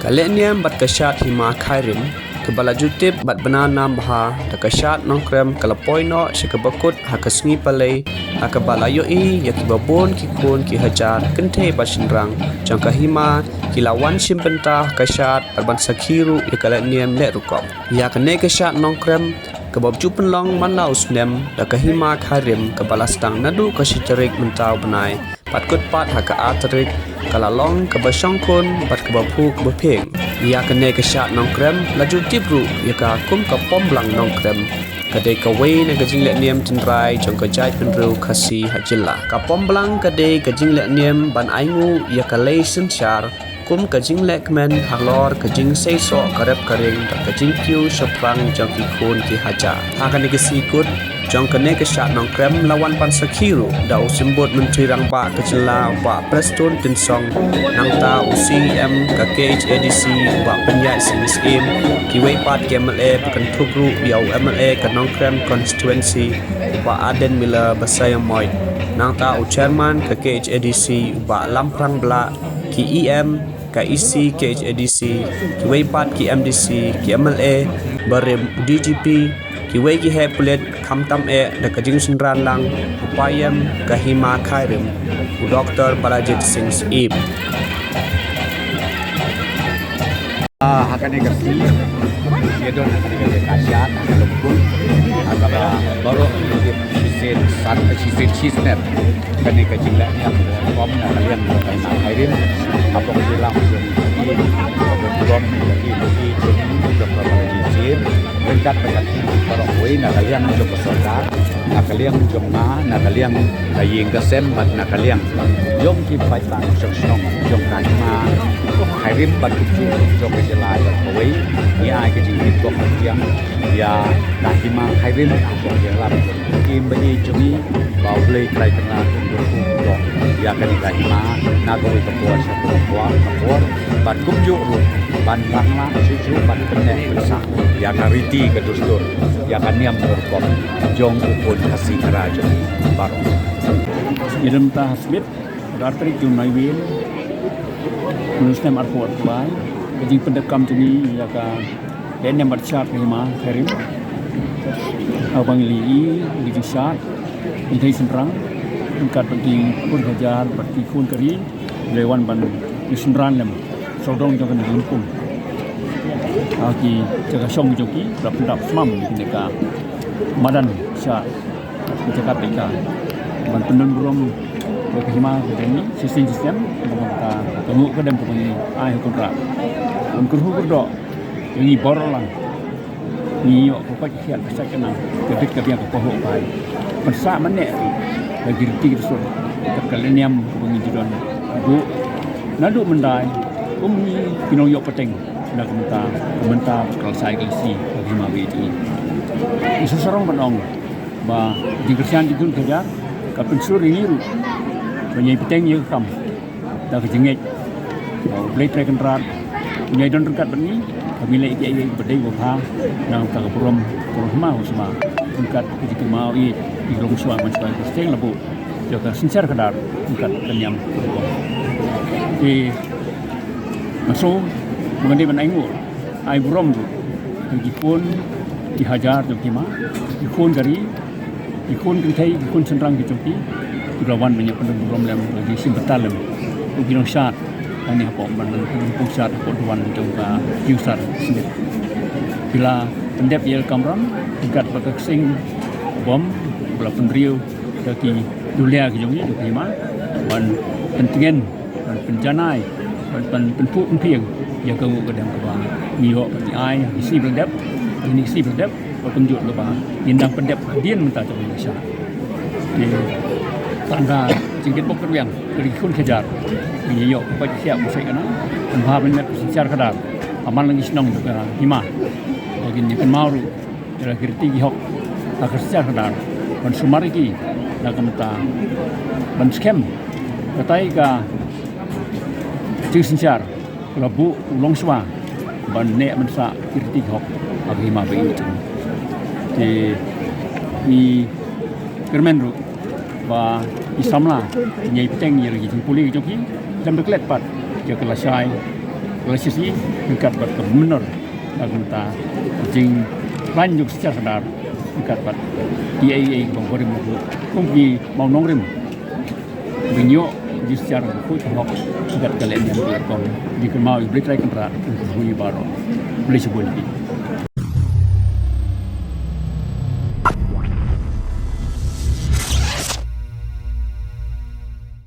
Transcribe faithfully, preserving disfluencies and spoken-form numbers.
Ka lehniam bad ka shad hima Khyrim, kaba la ju tip bad bna nam bha da ka shad Nongkrem, ka la poi noh sha kaba kut ha ka sngi Palei, ha kaba la ïohi ïa kiba bun ki khun ki hajar kynthei bad shynrang jong ka hima ki la wan shim bynta ha ka shad bad ban sakhi ruh ïa ka lehniam leh rukom. Ïa kane ka shad Nongkrem, kaba ju pynlong man la u snem da ka hima Khyrim, kaba la sdang naduh ka shi tarik mynta u bnai, bad kut pat ha ka ar tarik, ka la long kaba shongkun bad kaba phuh kaba phieng. Ïa kane ka shad Nongkrem la ju tip ruh ïa ka kum ka Pomblang Nongkrem, ka dei kawei na ka jinglehniam tynrai jong ka jaitbynriew Khasi ha jylla. Ka Pomblang ka dei ka jinglehniam ban ainguh ïa ka lei synshar kum ka jinglehkmen halor ka jingseisoh ka rep ka riang da ka jingkiew shaphrang jong ki khun ki hajar. Ha kane ka sngi kut jong kane ka shad Nongkrem, la wan ban sakhi ruh da u Symbud Myntri Rangbah ka jylla, u Bah Prestone Tynsong, nangta u C E M ka K H A D C, u Bah Pynïaid Sing Syiem, kiwei pat ki M L A, ba kynthup ruh ïa u M L A ka Nongkrem constituency, u Bah Ardent Miller Basaiawmoit, nangta u Chairman ka K H A D C, u Bah Lamphrang Blah, ki E M, ka E C K H A D C, kiwei pat ki M D C, ki M L A barim, u D G P, kiwei ki heh pulit, khamtam eh da ka jingsynran lang u Paiem ka hima Khyrim, u Doktor Balajied Sing Syiem. Ah, ha kane ka sngi, ïa don ha kane ka shad, ha ka lympung, ha kaba baroh ki shisien san, shisien shisnem. Kane ka jinglehniam rukom na ka liang jong ka hima Khyrim, hapoh ka jylla jong ngi, rukom na ka liang jong ngi, jong ka Balajied Sing, ryngkat bad ka baroh kawei na ka liang jong ka sorkar, na ka liang jong nga, na ka liang ka ïing ka sem bad na ka liang jong ki paidbah shong shnong jong ka hima Khyrim bad kumjuh jong ka jylla baroh kawei. Ngi ai ka jingkyrkhu kyrdoh ïa ka hima Khyrim, ka jylla baroh kawei, ba ïeit jong ngi, ba U Blei Trai Kynrad un kyrkhu kyrdoh ïa kane ka hima na kawei ka por sha kawei ka por, ka por, bad kumjuh ruh ban nang lah shuh shuh ban pynneh pynsah ïa ka riti ka dustur, ïa ka niam ka rukom jong u khun Khasi Khara jong ngi baroh. Ïa don ta ha Smit, ar tarik jong u bnai Naiwieng, u snem arphew arphew wei, ka jingpyndep kam jong ngi ïa ka lehniam bad shad ka hima Khyrim. Haba ngi la ïohi ïa ka jingshad kynthei shynrang, ryngkat bad ki khun hajar bad ki khun ka ri, la wan ban ïasynran lem sawdong jong kane ka lympung. Ha ki jaka shong jong ki, la pyndap smam ïa kane ka madan shad. Ki jaka pyrkhat ban pyndon burom ïa ka hima ka jong ngi, shisien shisien, ba ka nguh ka dem kaba ngi ai ha u Kynrad. Ban kyrkhu kyrdoh ïa ngi baroh lang. Ngi ïoh ka koit ka khiah, ka shait ka nang, ka bit ka biang, ka pahuh ka bhai. Pynsah mynne la ki riti ki dustur, ka lehniam kaba ngi ju don. Naduh, naduh mynta, kum ngi ki nongïoh pateng na ka bynta, ka bynta ka lashai ka lashai ka hima ba ïeit jong ngi. Ngi sngewsarong ban ong ba jingkyrshan jong ki khun ki hajar ka pynshlur ïa ngi ruh ban ïai bteng ïa ka kam da ka jingngeit ba U Blei Trai Kynrad un ïai don ryngkat bad ngi, ba ngin leh ïa kiei kiei ba dei ba bha na ka bynta ka burom, burom hima u samla, ryngkat ka jingkynmaw ïa ki longshuwa, manshuwa, ki seng la buh ïa ka synshar khadar ryngkat ka niam ka rukom. Te nga sngew ba ngan dei ban ai nguh, ai burom ruh ïa ki khun ki hajar jong ki hima, ki khun ka ri, ki khun kynthei, ki khun shynrang ki jong ki, kiba la wan ban ïa pyndon burom lem, ban ïa shim bynta lem ïa ki nongshad hangne hapoh ban, ban, ban pynshad hapoh duwan jong ka Tiusar Smit. Ki la pyndep ïa ka kamram ryngkat bad ka ksing bom ba la pynriew da ki dulïa ki jong ngi, jong ki hima, ban pyntngen, ban pynjanai, ban, ban pynphuh pynphieng ïa ka nguh ka dem kaba ngi ïoh ban ai ha ki sngi ba la dep, ha ki sngi ba la dep, bad kumjuh kaba ngin nang pyndep hadien mynta jong ngi sha. Te tang ka jingkitbok kitrwiang ka ri khun ki hajar, ngi ïoh ka koit ka khiah, ka shait ka nang, ban bha ban met, ka synshar khadar ha man la ki shnong, ka hima, ba ngin ïa kynmaw ruh ïa la ki riti ki hok ha ka synshar khadar, ban sumar ïa ki na ka bynta ban skhem katai ka jingsynshar ka la buh u longshuwa ban neh ban sah ki riti ki hok ha ka hima ba ïeit. Te ngi kyrmen ruh ba ki samla kin ïai bteng ïa la ki jingpule ki jong ki, khlem da klet pat ïa ka lashai Ka lashai ryngkat bad ka mynner ka kumta jingplan jong ka Star Star ryngkat bad ki ei ei bang barim kum ki mawnongrim ban ïoh jingshar ka khuid ka hok ryngkat ka lehniam ka kong. Jingkynmaw ïa U Blei Trai Kynrad, ïa ka hui baroh. Blei shibun ïa phi.